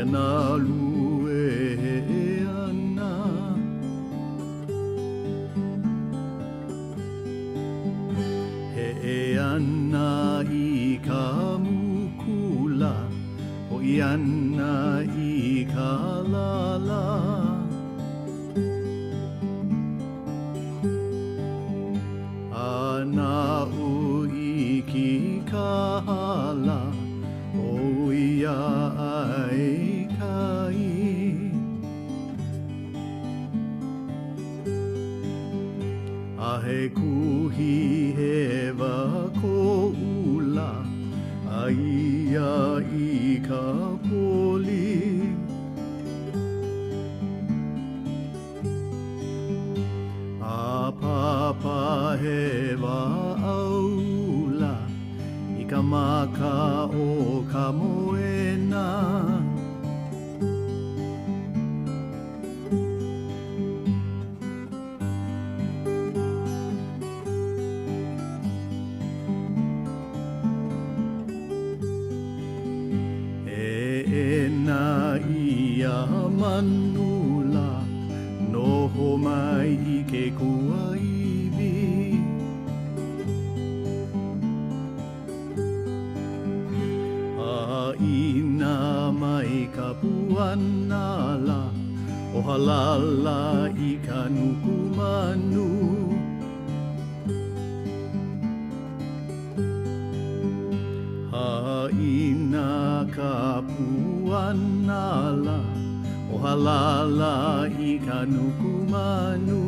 ka nalu e heʻe ana. Heʻe ana i ka mukula, hoʻi ana i ka lala. A naʻu i Kīkahala, ʻo ia ai kai. A he kuhihewa koʻu lā, aia i ka poli. A pāpā hewa au lā i ka maka o ka moena. E ʻena ia manu lā, noho mai i ke kuahiwi. Haʻina mai ka puana lā, ʻo Halala i ka nuku manu. Haʻina ka puana lā, ʻo Halala i ka nuku manu.